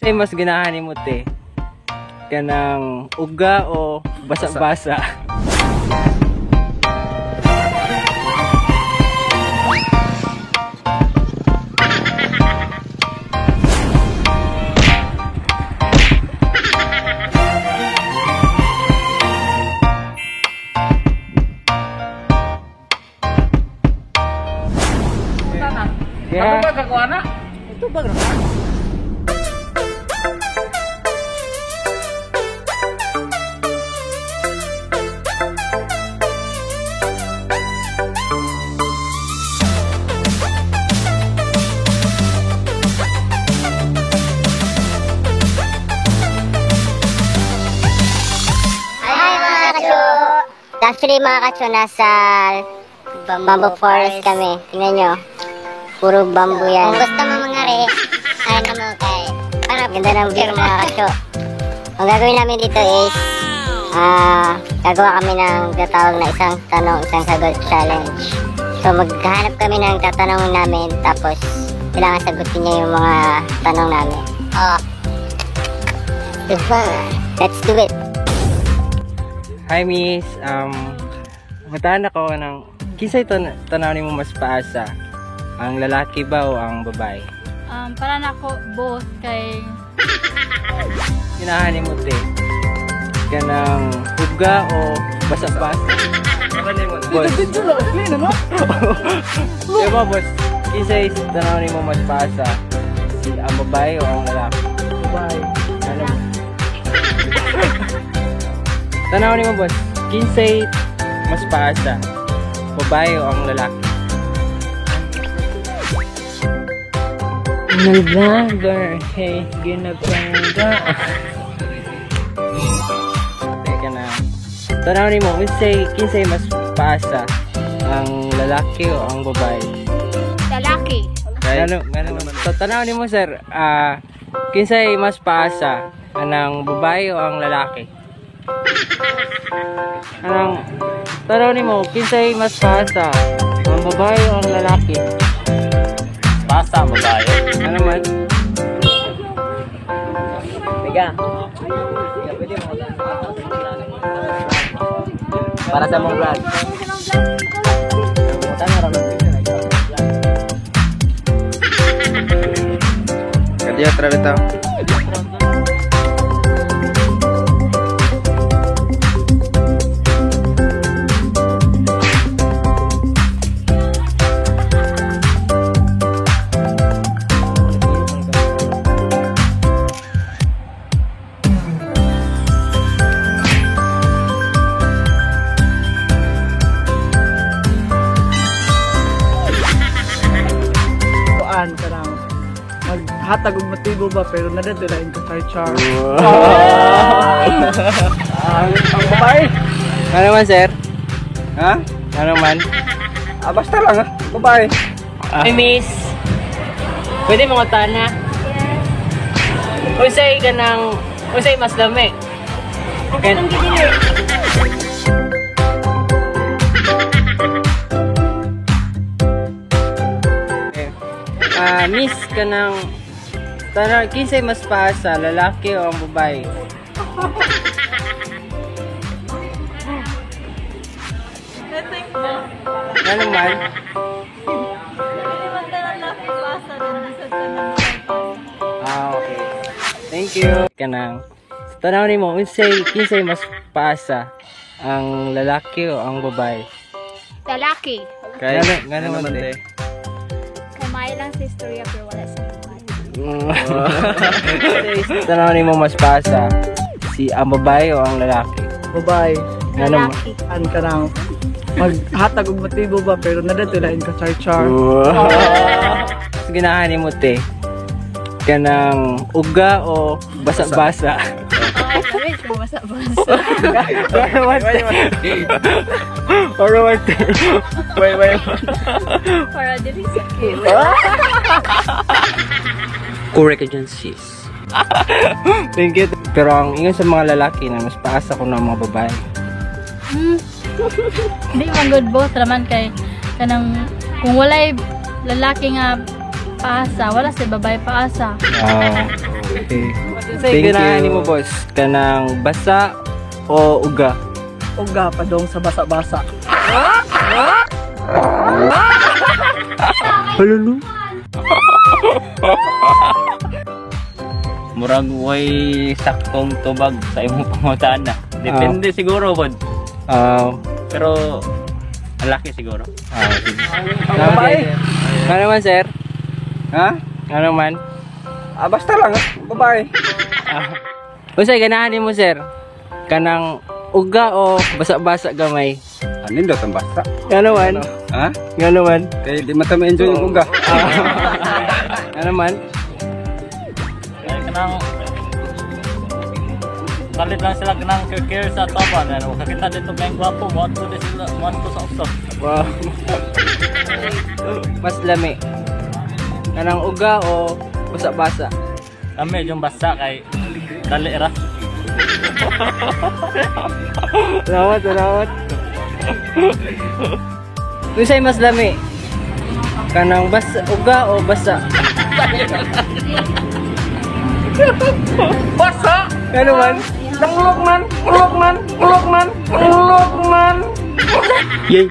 Ay, mas ganahan nimo, te? Kanang uga o basa-basa? Yeah. Hi, mga kacho! Actually, mga kacho, nasa bamboo forest kami. Tingnan nyo. Puro bamboo yan. Kung gusto mo mga re, ano mo kay... Para ganda ng view, mga kacho. Ang gagawin namin dito is gagawa kami ng tatawag na isang tanong, isang sagot challenge. So maghahanap kami ng tatanong namin, tapos kailangan sagutin niya yung mga tanong namin. Oh. Diba? Let's do it! Hi, miss. Mataan ako ng kinsay tanaw nimo mas paasa? Ang lalaki ba o ang babae? Para nako both kay Ganahan nimo, te? Kanang uga o basa-basa? Boss. Diba, boss? Kinsay tanaw nimo mas paasa? Si ang babae o ang lalaki? Babae. Ano? Tanaw nimo, boss. Kinsay mas paasa? Babae o ang lalaki? Ng vlogger, hey, ginapangga. Teka na. Tanaw nimo, kinsay mas paasa? Ang lalaki o ang babae? Lalaki. Ano, ano naman? So, tanaw nimo, sir, kinsay mas paasa? Anang babae o ang lalaki? Anang tanaw nimo, kinsay mas paasa? Ang babae o ang lalaki? Basta babae. Ano man? Teka. Para sa mong vlog. Kadiyo, trabe. Kuan ka lang. Maghatag og motibo ba pero nadadalain ka char char. Ang babae. Ano man, sir? Ha? Ano man? Ah, basta lang ah. Babae. Hi, miss. Pwede mga tana? Unsay ka ng unsay mas lami? Kan Ah, miss, kanang tanaw kinsay mas paasa, lalaki o ang babae? I think both. Ano man? Hindi man tanan laki pasa din sa tanan pasa. Ah, okay. Thank you. Kanang sa tanaw nimo, unsay kinsay mas paasa? Ang lalaki o ang babae? Lalaki. Kaya ngano man, te? Kay maayo lang sa istorya pero wala sa buhay. Tanaw nimo mas paasa, si ang babae o ang lalaki? Babae. Ngano man? Lalaki. Kuan ka lang. Maghatag og motibo ba pero nadadalain ka char char. Mas ganahan nimo, te? Kanang uga o basa-basa? Oh, sabi ko basa-basa. Para what, te? Wait, wait. Para dili sakit. Correct ka dyan, sis. Thank you. Pero ang ingon sa mga lalaki na mas paasa ko ng mga babae. Hindi man good both raman kay kanang kung walay lalaki nga paasa, wala sa babae paasa. Ah. Okay. Thank you. Nimo boss, kanang basa o uga? Uga pa dong sa basa-basa. Hello no. Murag way saktong tubag sa imong pangutana. Depende siguro bod. Pero lalaki siguro. Sige. Babae. Nga naman sir? Ha? Nga naman? Ah, basta lang ah. Babae. Unsay ganahan nimo sir? Kanang uga o basa-basa gamay? Anin daw tang basa? Nga naman? Ha? Nga naman? Kay di man ta ma-enjoy yung uga. Nga naman? Ay, kanang kalit lang sila kanang care sa toba. Ano, kakita dito kayong gwapo, mo di sila, mo sa ukso. Wow. Mas lami. Kanang uga o basa-basa? Kami yung basa kay dali ra. Salamat, salamat. Unsay mas lami? Kanang basa, uga o basa? Basa! Nga naman? Ulok man! Ulok man! Ulok man! Ulok man! Yay!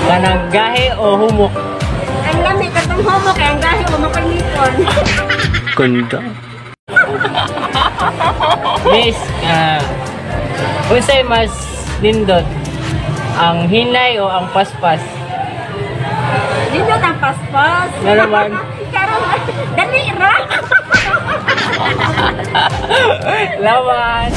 Kanang gahe o humok? Ang lami katong homo kay ang gahi mo makalipon. Ganda. Miss, unsay mas nindot? Ang hinay o ang paspas? Dito ang paspas. Nga naman. Karon dali ra. Lawan!